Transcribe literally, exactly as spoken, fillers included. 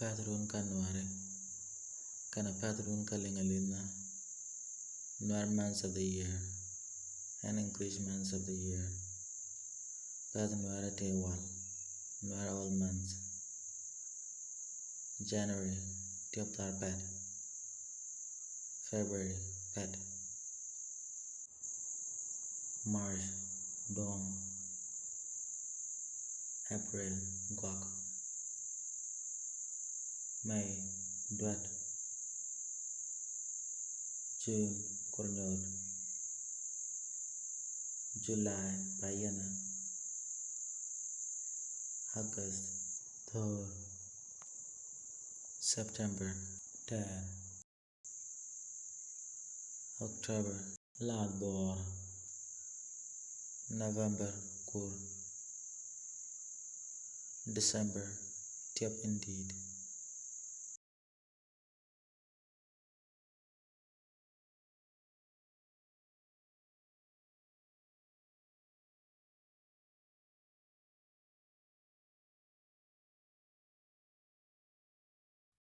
Päthdun kä Nuäri kɛnɛ päthdun kä liŋ a li̱thna. Nuer months of the year and English months of the year. Päth Nuäri tëë wal. Nuer all months. January, tiɔp thar pɛt. February, pɛt. March, duɔ̱ɔ̱m. April, gɔak. May, duet. June, kurnyuɔt. July, payinä. August, thöör. September, tɛɛr. October, lath buɔɔr. November, kur. December, tiɔp in di̱i̱t.